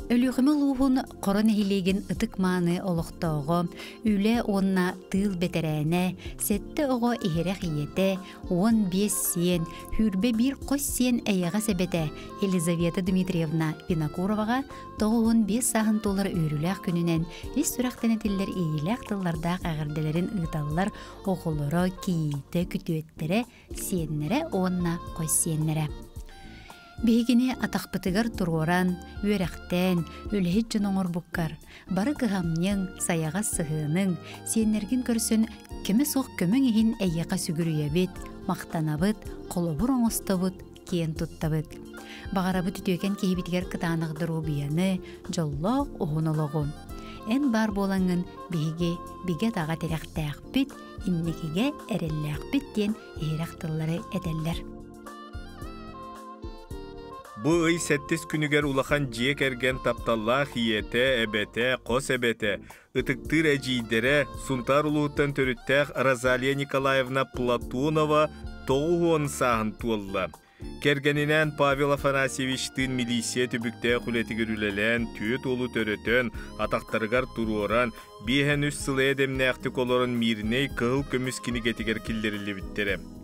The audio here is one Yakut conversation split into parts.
Өлүөхүмэ улууһун Хоро нэһилиэгин ытык-мааны олохтооҕо, үлэ уонна тыыл бэтэрээнэ, сэттэ оҕо иһирэх ийэтэ, 15 сиэн, 21 хос сиэн эйэҕэс эбэтэ Елизавета Дмитриевна Винокуроваҕа 95 сааһын туолар үөрүүлээх күнүнэн ис сүрэхтэн этиллэр иэйиилээх тыллардаах эҕэрдэлэрин ыыталлар оҕолоро, кийиитэ, күтүөттэрэ, сиэннэрэ уонна хос сиэннэрэ. Биһигини атахпытыгар туруоран, үөрэхтээн, үлэһит дьон оҥорбуккар, бары кыһамньыҥ, сайаҕас сыһыаныҥ, сиэннэргин көрсөн көмө суох көмөҥ иһин эйиэхэ сүгүрүйэбит, махтанабыт, холобур оҥостобут, киэн туттабыт. Баҕарабыт үтүөкэн киһибитигэр кытаанах доруобуйаны, дьоллоох уһун олоҕу. Эн баар буолаҥҥын биһиги бигэ таҕа тирэхтээхпит, инникигэ эрэллээхпит диэн иһирэх тыллары этэллэр. Бу ый сэттис күнүгэр улахан дьиэ кэргэн тапталлаах ийэтэ, эбэтэ, хос эбэтэ, ытыктыыр эдьиийдэрэ Сунтаар улууһуттан төрүттээх Розалия Николаевна Платонова 90 сааһын туолла. Кэргэнинээн Павел Афанасьевичтыын милиция түбүктээх үлэтигэр үлэлээн, түөрт уолу төрөтөн, атахтарыгар туруоран, биэһэн үс сыл эйэ-дэмнээхтик олорон Мирнэй кыһыл көмүс кинигэтигэр киллэриллибиттэрэ.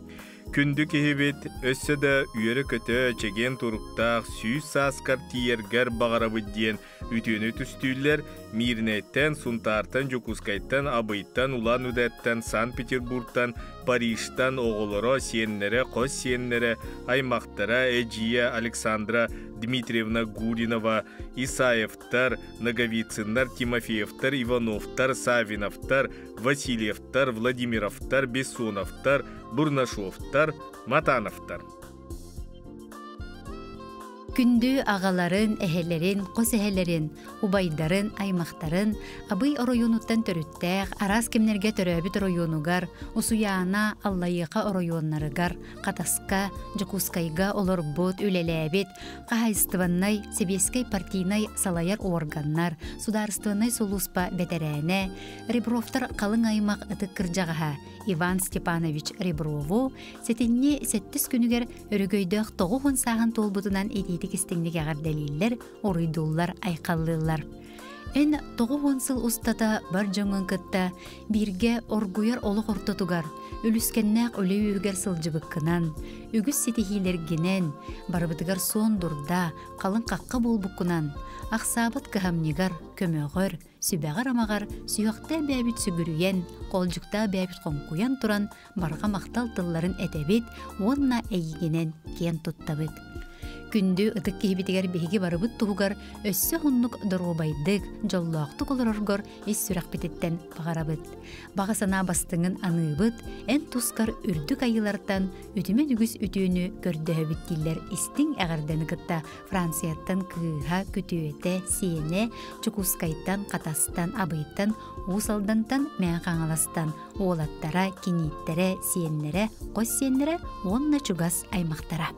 Күндү киһибит, өссө да үөрэ-көтө, чэгиэн туруктаах, 100 сааскар тиийэргэр баҕарабыт диэн үтүөнү түстүүллэр Мирнэйтэн, Сунтаартан, Дьокуускайтан, Абыйтан, Улан-Удэттэн, Санкт-Петербургтан, Парижтан оҕолоро, сиэннэрэ, хос сиэннэрэ, аймахтара, эдьиийэ Александра Дмитриевна Гуринова, Исаевтар, Ноговицыннар, Тимофеевтар, Ивановтар, Савиновтар, Васильевтар, Владимировтар, Бессоновтар, Бурнашовтар, Матановтар. Күндү аҕаларын, эһэлэрин, хос эһэлэрин, убайдарын, аймахтарын Абый оройуонуттан төрүттээх, араас кэмнэргэ төрөөбүт оройуонугар, Усуйаана, Аллайыаха оройуоннарыгар, Хатаска, Дьокуускайга олорбут, үлэлээбит, хаһаайыстыбаннай, сэбиэскэй партийнай салайар уорганнар, судаарыстыбаннай сулууспа бэтэрээнэ, Ребровтар халыҥ аймах ытык кырдьаҕаһа Иван Степанович Реброву сэтинньи сэттис күнүгэр өрөгөйдөөх 90 сааһын туолбутунан итиитик истиҥник эҕэрдэлииллэр, уруйдууллар, айхаллыыллар. Эн 90 сыл устата бар дьоҥҥун кытта бииргэ оргуйар олох ортотугар, үлүскэннээх үлэ үөһүгэр сылдьыбыккынан, үгүс ситиһиилэргинэн, барыбытыгар суон дурда, халыҥ хахха буолбуккунан, ахсаабат кыһамньыгар, көмөҕөр, сүбэҕэр-амаҕар сүһүөхтээх бэйэбит сүгүрүйэн, холдьуктаах бэйэбит хоҥкуйан туран барҕа махтал тылларын этэбит уонна эйигинэн киэн туттабыт. Күндү ытык киһибитигэр биһиги барыбыт туһугар өссө уһуннук доруобайдык, дьоллоохтук олороргор ис сүрэхпититтэн баҕарабыт. Баҕа санаа бастыҥын аныыбыт, эн тускар үрдүк айыылартан үтүмэн үгүс үтүөнү көрдөһөбүт дииллэр истиҥ эҕэрдэни кытта Францияттан кыыһа, күтүөтэ, сиэнэ, Дьокуускайтан, Хатастан, Абыйтан, Уус Алдантан, Мэҥэ Хаҥаластан уолаттара, кинииттэрэ, сиэннэрэ, хос сиэннэрэ уонна чугас аймахтара.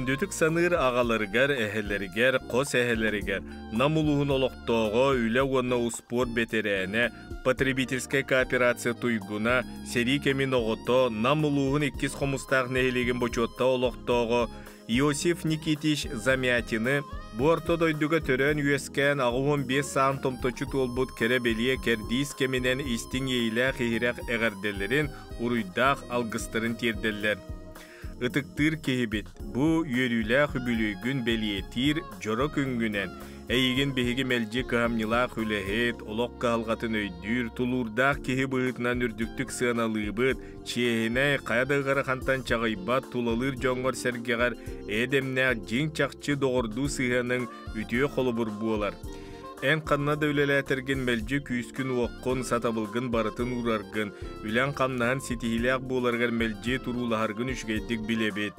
Күндүтүк саныыр аҕаларыгар, эһэлэригэр, хос эһэлэригэр Нам улууһун олохтооҕо, үлэ уонна успуорт бэтэрээнэ, потребительскай кооперация туйгуна, сэрии кэмин оҕото, Нам улууһун иккис Хомустаах нэһилиэгин бочуоттаах олохтооҕо Иосиф Никитич Замятины бу орто дойдуга төрөөн-үөскээн 85 саан томточчу туолбут кэрэ-бэлиэ кэрдиис кэминэн истиҥ иэйилээх иһирэх эҕэрдэлэрин, уруйдаах алгыстарын тиэрдэллэр. Ытыктыыр киһибит, бу үөрүүлээх үбүлүөйгүн бэлиэтиир дьоро күҥҥүнэн, эйигин биһиги мэлдьи кыһамньылаах үлэһит, олох кыһалҕатын өйдүүр, тулуурдаах киһи быһыытынан үрдүктүк сыаналыыбыт, чиэһинэй, хайа да ыарахантан чаҕыйбат, тулалыыр дьоҥҥор-сэргэҕэр эйэ-дэмнээх дьиҥ-чахчы доҕордуу сыһыаныҥ үтүө холобур буолар. Эн ханна да үлэлээтэргин мэлдьи күүскүн-уоххун, сатабылгын барытын уураргын, үлэҥ-хамнаһын ситиһиилээх буоларыгар мэлдьи туруулаһаргын үчүгэйдик билэбит.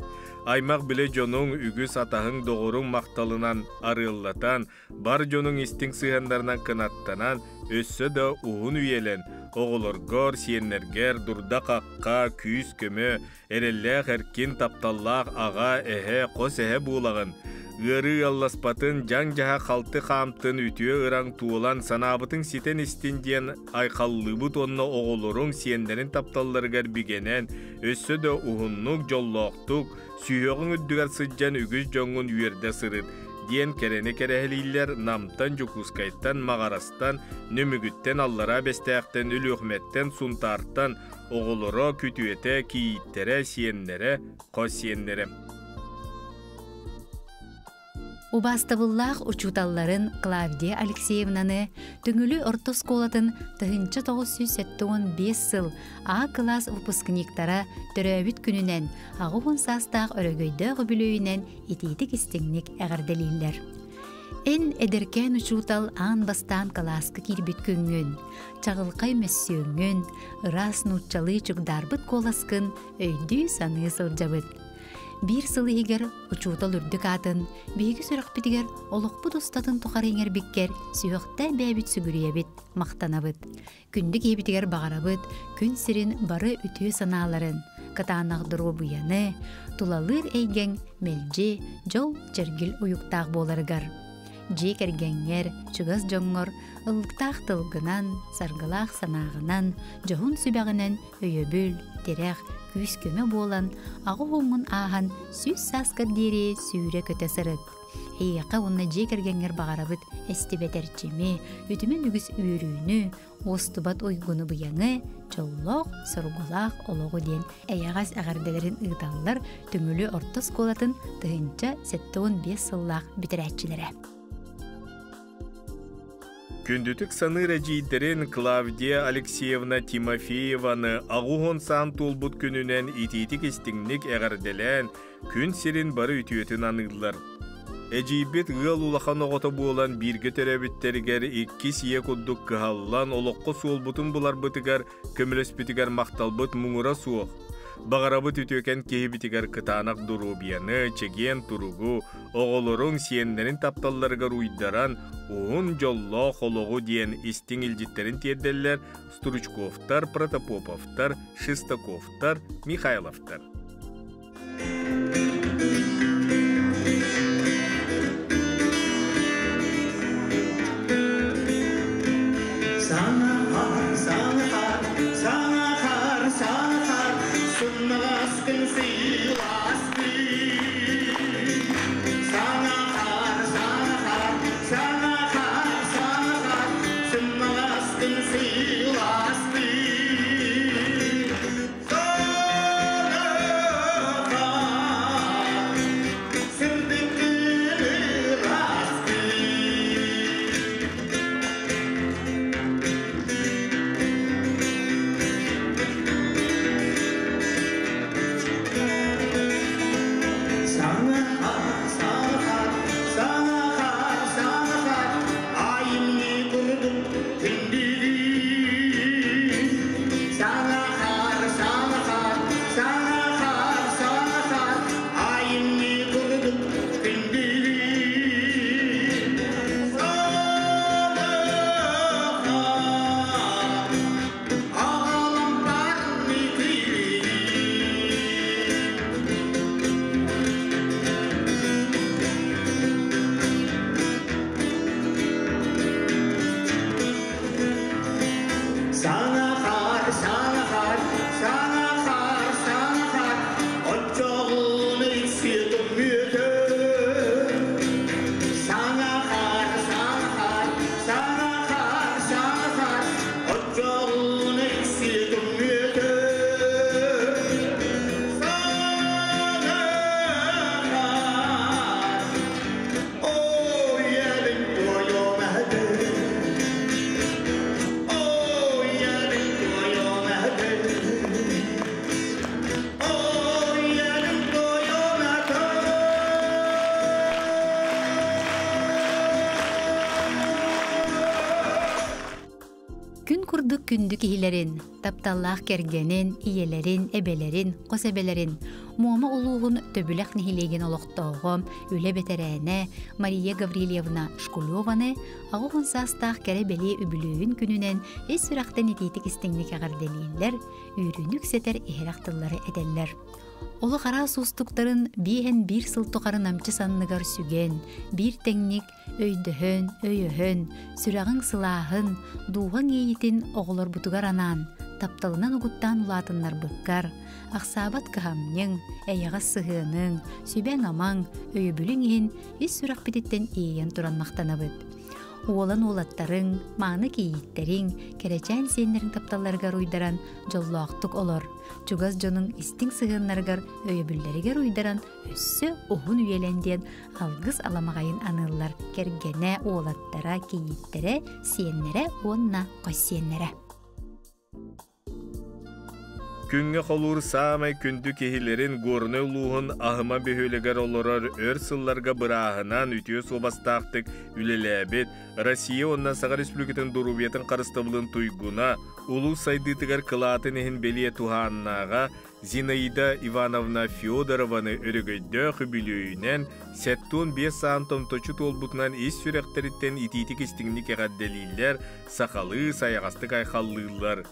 Аймах-билэ дьонуҥ, үгүс атаһыҥ-доҕоруҥ махталынан арыаллатан, бар дьонуҥ истиҥ сыһыаннарынан кынаттанан, өссө да уһун үйэлэн, оҕолоргор, сиэннэргэр дурда-хахха, күүс-көмө, эрэллээх эркин, тапталлаах аҕа, эһэ, хос эһэ буолаҕын. Ыарыы ыалласпатын, дьаҥ-дьаһах халты хаамтын, үтүө ыраҥ туолан, санаабытыҥ ситэн истин диэн айхаллыыбыт уонна оҕолоруҥ, сиэннэрин тапталларыгар бигэнэн, өссө да уһуннук, дьоллоохтук, сүһүөҕүҥ үрдүгэр сылдьан үгүс дьоҥҥун үөрдэ сырыт, диэн кэрэни кэрэһэлииллэр Намтан, Дьокуускайтан, Маҕарастан, Нөмүгүттэн, Аллараа Бэстээхтэн, Өлүөхүмэттэн, Сунтаартан, оҕолоро, күтүөтэ, кийииттэрэ, сиэннэрэ, хос сиэннэрэ. Убаастабыллаах учууталларын Клавдия Алексеевнаны Төҥүлү орто оскуолатын 1975 сыл А кылаас выпускниктара төрөөбүт күнүнэн 80 саастаах өрөгөйдөөх үбүлүөйүнэн итиитик-истиҥник эҕэрдэлииллэр. Эн эдэркээн учуутал аан бастаан кылааска киирбит күҥҥүн, чаҕылхай мөссүөҥҥүн, ыраас нууччалыы чугдаарбыт куоласкын өйдүү-саныы сылдьабыт. Биир сыл иһигэр учуутал үрдүк аатын биһиги сүрэхпитигэр олохпут устатын тухары иҥэрбиккэр сүһүөхтээн бэйэбит сүгүрүйэбит, махтанабыт. Күндү киһибитигэр баҕарабыт күн сирин бары үтүө санааларын, кытаанах доруобуйаны, тулалыыр эйгэҥ мэлдьи дьол чэргил уйуктаах буоларыгар. Дьиэ кэргэҥҥэр, чугас дьоҥҥор ыллыктаах тылгынан, саргылаах санааҕынан, дьоһун сүбэҕинэн өйөбүл, тирэх, күүс-көмө буолан, аҕа уһуҥҥун ааһан 100 сааскар диэри сүүрэ-көтө сырыт. Эйиэхэ уонна дьиэ кэргэҥҥэр баҕарабыт эстибэт эрчими, үтүмэн үгүс үөрүүнү, уостубат уйгуну-быйаҥы, дьоллоох, соргулаах олоҕу диэн эйэҕэс эҕэрдэлэрин ыыталлар Төҥүлү орто оскуолатын 1075 сыллаах бүтэрээччилэрэ. Күндүтүк саныыр эдьиийдэрин Клавдия Алексеевна Тимофееваны 80 саан туолбут күнүнэн итиитик-истиҥник эҕэрдэлээн, күн сирин бары үтүөтүн аныыллар. Эдьиийбит ыал улахан оҕото буолан бииргэ төрөөбүттэригэр иккис ийэ курдук кыһаллан олоххо суолбутун буларбытыгар көмөлөспүтүгэр махталбыт муҥура суох. Баҕарабыт үтүөкэн киһибитигэр кытаанах доруобуйаны, чэгиэн туругу, оҕолоруҥ, сиэннэрин тапталларыгар уйдаран, уһун дьоллоох олоҕу диэн истиҥ илдьиттэрин тиэрдэллэр Стручковтар, Протопоповтар, Шестаковтар, Михайловтар. Саҥа хаар, саҥа хаар, саҥа хаар, саҥа хаар, сымнаҕас күн сыылаас күн. Саҥа хаар, саҥа хаар, саҥа хаар, саҥа хаар, сымнаҕас күн сыылаас күн. Саҥа курдук күндү киһилэрин, тапталлаах кэргэнин, ийэлэрин, эбэлэрин, хос эбэлэрин Муома улууһун Төбүлэх нэһилиэгин олохтооҕо, үлэ бэтэрээнэ Мария Гаврильевна Шкулеваны 80 саастаах кэрэ-бэлиэ үбүлүөйүн күнүнэн ис сүрэхтэн итиитик истиҥник эҕэрдэлииллэр, үөрүүнү үксэтэр иһирэх тыллары этэллэр. Олох араас уустуктарын биэһэн биир сыл тухары намчы санныгар сүгэн, биир тэҥник өйдөһөн, өйөһөн, сүрэҕиҥ сылааһын, дууһаҥ иэйиитин оҕолорбутугар анаан, тапталынан угуттаан улаатыннарбыккар, ахсаабат кыһамньыҥ, эйэҕэс сыһыаныҥ, сүбэҥ-амаҥ, өйөбүлүҥ иһин ис сүрэхпититтэн иэйэн туран махтанабыт. Уолан уолаттарыҥ, мааны кийииттэриҥ, кэрэчээн сиэннэриҥ тапталларыгар уйдаран дьоллоохтук олор, чугас дьонуҥ истиҥ сыһыаннарыгар, өйөбүллэригэр уйдаран өссө уһун үйэлэн диэн алгыс аламаҕайын аныыллар кэргэнэ, уолаттара, кийииттэрэ, сиэннэрэ уонна хос сиэннэрэ. Күҥҥэ холуур саамай күндү киһилэрин Горнай улууһун Аһыма бөһүөлэгэр олорор өр сылларга бырааһынан үтүө суобастаахтык үлэлээбит Россия уонна Саха Республикатын доруобуйатын харыстабылын туйгуна, улуус сайдыытыгар кылаатын иһин бэлиэ туһааннааҕа Зинаида Ивановна Федорованы өрөгөйдөөх үбүлүөйүнэн 75 саан томточу туолбутунан ис сүрэхтэриттэн итиитик-истиҥник эҕэрдэлииллэр, сахалыы сайаҕастык айхаллыыллар.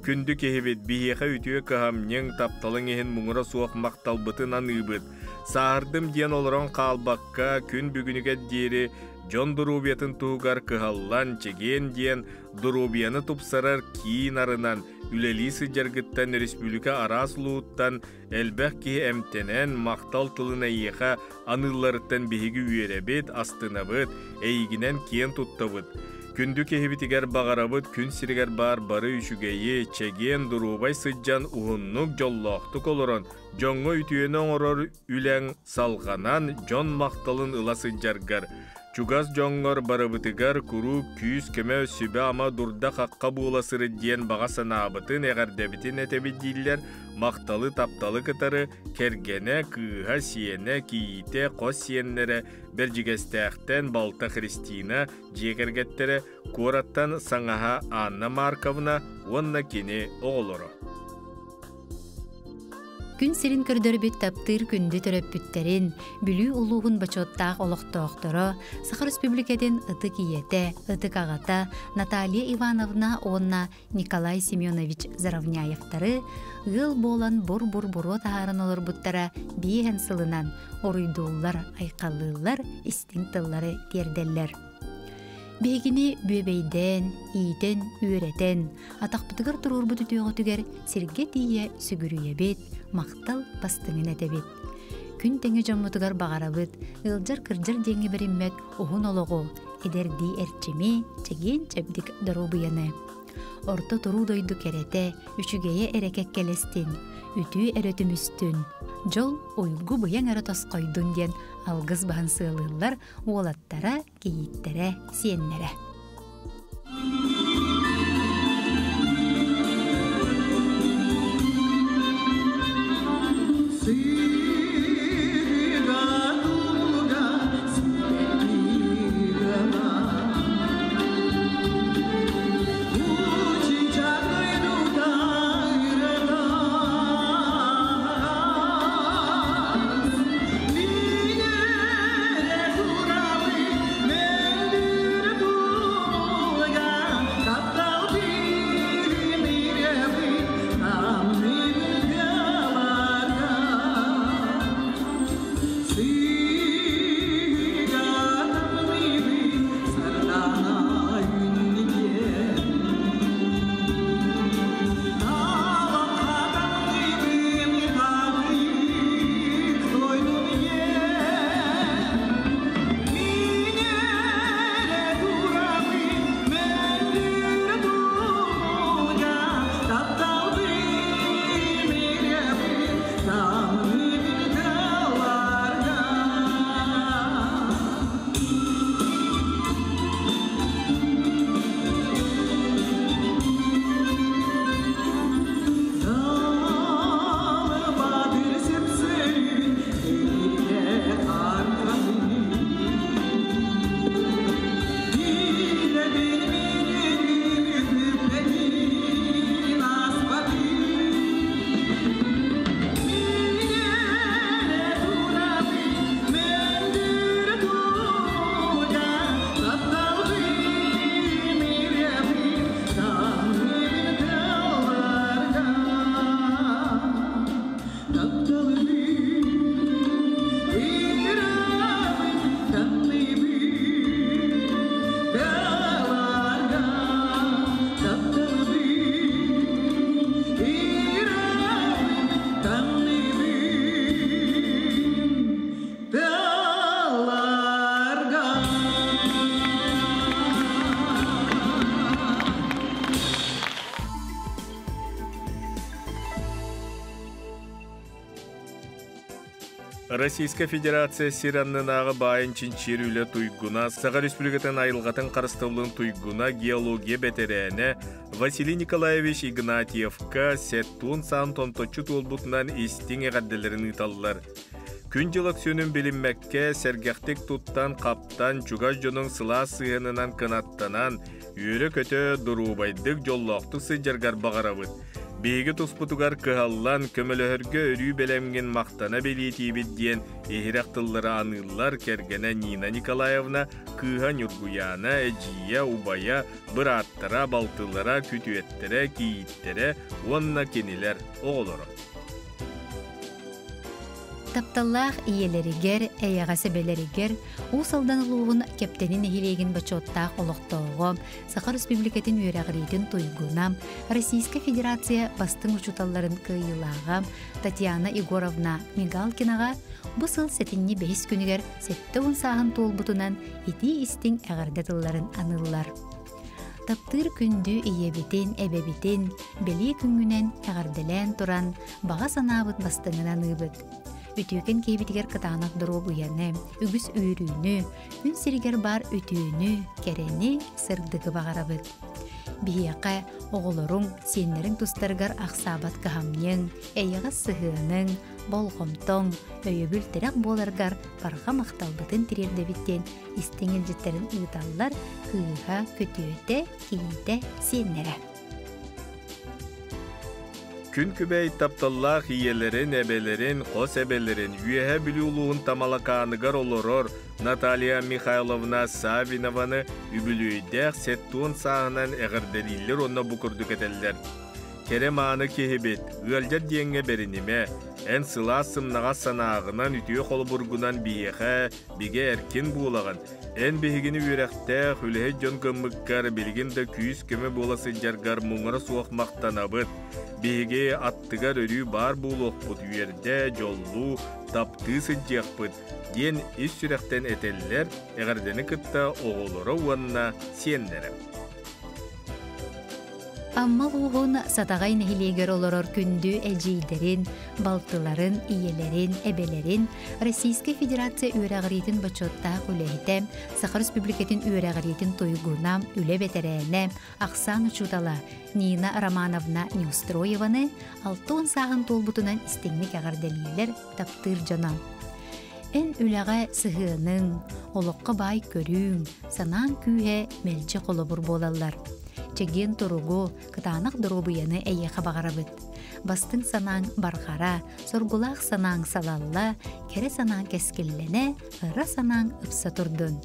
Күндү киһибит, биһиэхэ үтүө кыһамньыҥ, тапталыҥ иһин муҥура суох махталбытын аныыбыт. Сааһырдым диэн олорон хаалбакка, күн бүгүнүгэр диэри дьон доруобуйатын туһугар кыһаллан, чэгиэн диэн доруобуйаны тупсарар киин арынан үлэлии сылдьаргыттан республика араас улууттан элбэх киһи эмтэнэн, махтал тылын эйиэхэ аныылларыттан биһиги үөрэбит, астынабыт, эйигинэн киэн туттабыт. Күндү киһибитигэр баҕарабыт күн сиригэр баар бары үчүгэйи, чэгиэн, доруобай сылдьан уһуннук, дьоллоохтук олорон, дьоҥҥо үтүөнү оҥорор үлэҥ салҕанан, дьон махталын ыла сылдьаргар, чугас дьоҥҥор барыбытыгар куруук күүс-көмө, сүбэ-ама дурда-хахха буола сырыт диэн баҕа санаабытын, эҕэрдэбитин этэбит дииллэр махталы, тапталы кытары кэргэнэ, кыыһа, сиэнэ, кийиитэ, хос сиэннэрэ, Бэрдьигэстээхтэн балта Христина, дьиэ кэргэттэрэ, куораттан саҥаһа Анна Марковна уонна кини оҕолоро. Күн сирин көрдөрбүт таптыыр күндү төрөппүттэрин, Бүлүү улууһун бочуоттаах олохтоохторо, Саха Республикатын ытык ийэтэ, ытык аҕата Наталья Ивановна уонна Николай Семенович Заровняевтары ыал буолан бур-бур буруо таһааран олорбуттара биэһэн сылынан уруйдууллар, айхаллыыллар, истиҥ тыллары тиэрдэллэр. Биһигини бүөбэйдээн, иитэн, үөрэтэн, атахпытыгар туруорбут үтүөҕүтүгэр сиргэ тиийэ сүгүрүйэбит, махтал бастыҥын этэбит. Күн тэҥэ дьоммутугар баҕарабыт, ыалдьар-кырдьар диэҥҥэ бэриммэт уһун олоҕу, эдэрдии эрчими, чэгиэн-чэбдик доруобуйаны. Орто туруу дойду кэрэтэ, үчүгэйэ эрэ кэккэлэстин, үтүө эрэ түмүстүн, дьол уйгу быйаҥ эрэ тосхойдун диэн алгыс баһын сыалыыллар уолаттара, кийииттэрэ, сиэннэрэ. Российскай Федерация сир аннынааҕы баайын чинчийэр үлэ туйгуна, Саха Республикатын айылҕатын харыстабылын туйгуна, геология бэтэрээнэ Василий Николаевич Игнатьевка сеттуон саан томточчу туолбутунан истиҥ эҕэрдэлэрин ыыталлар. Күн-дьыл өксүөнүн билиммэккэ, сэргэхтик туттан, хаптан, чугас дьонуҥ сылаас сыһыанынан кынаттанан, үөрэ-көтө, доруобайдык, дьоллоохтук сылдьаргар баҕарабыт. Биһиги туспутугар кыһаллан, көмөлөһөргө өрүү бэлэмҥин махтана бэлиэтиибит диэн иһирэх тыллары аныыллар кэргэнэ Нина Николаевна, кыыһа Ньургуйаана, эдьиийэ, убайа, бырааттара, балтылара, күтүөттэрэ, кийииттэрэ уонна кинилэр оҕолоро. Тапталлаах ийэлэригэр, эйэҕэс эбэлэригэр Уус Алдан улууһун Кэптэни нэһилиэгин бочуоттаах олохтооҕо, Саха Республикатын үөрэҕириитин туйгуна, Российскай Федерация бастыҥ учууталларын кыайыылааҕа Татьяна Егоровна Мигалкинаҕа бу сыл сэтинньи бэһис күнүгэр 70 сааһын туолбутунан итии-истиҥ эҕэрдэ тылларын аныыллар. Таптыыр күндү ийэбитин, эбэбитин бэлиэ күҥҥүнэн эҕэрдэлээн туран, баҕа санаабыт бастыҥынан ыыбыт. Үтүөкэн киһибитигэр кытаанах доруобуйаны, үгүс үөрүүнү, күн сиригэр баар үтүөнү, кэрэни, сырдыгы баҕарабыт. Биһиэхэ оҕолоруҥ, сиэннэриҥ тустарыгар ахсаабат кыһамньыҥ, эйэҕэс сыһыаныҥ, болҕомтоҥ, өйөбүл-тирэх буоларгар барҕа махталбытын тириэрдэбит диэн истиҥ илдьиттэрин ыыталлар кыыһа, күтүөтэ, кийиитэ, сиэннэрэ. Күн күбэй тапталлаах ийэлэрин, эбэлэрин, хос эбэлэрин Үөһээ Бүлүү улууһун Тамалакааныгар олорор Наталья Михайловна Савинованы үбүлүөйдээх 70 сааһынан эҕэрдэлииллэр уонна бу курдук этэллэр. Кэрэ-мааны киһибит, ыалдьар диэҥҥэ бэринимэ, эн сылаас сымнаҕас санааҕынан үтүө холобургунан биһиэхэ бигэ эркин буолаҕын. Эн биһигини үөрэхтээх, үлэһит дьон гыммыккар билигин да күүс-көмө буола сылдьаргар муҥура суох махтанабыт. Биһиги аттыгар өрүү баар буолуохпут, үөрдэ, дьоллуу, таптыы сылдьыахпыт, диэн ис сүрэхтэн этэллэр эҕэрдэни кытта оҕолоро уонна сиэннэрэ. Амма улууһун Сатаҕай нэһилиэгэр олорор күндү эдьиийдэрин, балтыларын, ийэлэрин, эбэлэрин Российскай Федерация үөрэҕириитин бочуоттаах үлэһитэ, Саха Республикатын үөрэҕириитин туйгуна, үлэ бэтэрээнэ, ахсаан учуутала Нина Романовна Неустроеваны 60 сааһын туолбутунан истиҥник эҕэрдэлииллэр таптыыр дьоно. Эн үлэҕэ сыһыаныҥ, олоххо баай көрүүҥ, санааҥ күүһэ мэлдьи холобур буолаллар. Чэгиэн туругу, кытаанах доруобуйаны эйиэхэ баҕарабыт. Бастыҥ санааҥ барҕара, соргулаах санааҥ салалла, кэрэ санааҥ кэскиллэнэ, ыра санааҥ ыпса турдун.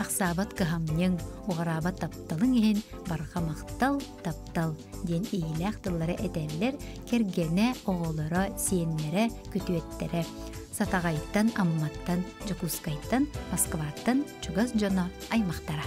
Ахсаабат кыһамньыҥ, уҕараабат тапталыҥ иһин барҕа махтал, таптал диэн иилээх тыллары этэллэр кэргэнэ, оҕолоро, сиэннэрэ, күтүөттэрэ. Сатаҕайтан, Амматтан, Дьокуускайтан, Москваттан чугас дьоно, аймахтара.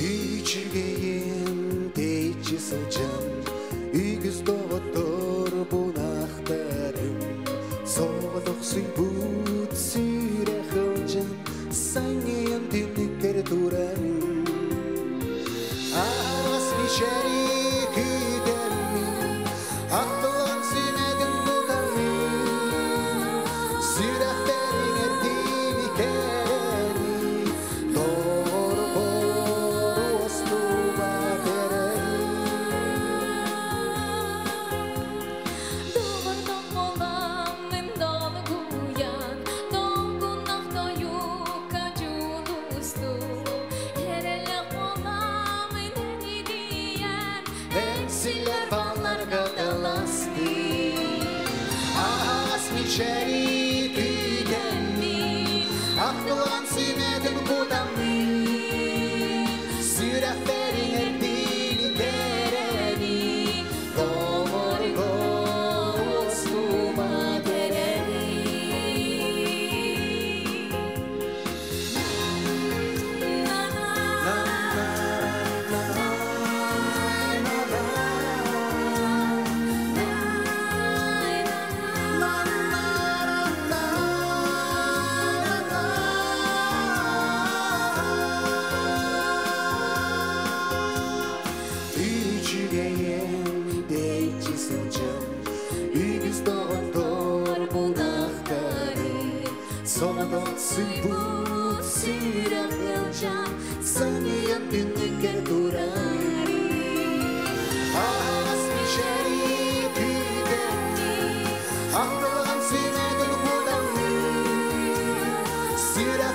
Үчүгэйин тэйиччи сылдьан, үгүс доҕоттор бунахтарым, соҕотохсуйбут сүрэх ылдьан, санньыйан түннүккэр турарым. Аһаҕас мичээри күүтэммин, ахтылҕан сүмэтин кутаммын, сүрэхтэриҥэр тиникэни, доҕорбор уостубат эрэлим. Доҕордом буоламмын долгуйан, долгуннах тойукка дьулустум. Эрэллээх буоламмын энидийэн, Эҥсиллэр балларга таластым. Аһаҕас мичээри күүтэммин, ахтылҕан сүмэтин кутаммын, сүрэхтэриҥэр тиникэрэни, доҕоргор уостубат эрэлим. На-на. Соҕотох сүйбут сүрэх ыалдьан, Саныйан түннүккэр турары. Аһаҕас мичээри күүтэммин, Ахтылҕан сүмэтин кутаммын, Сүрэх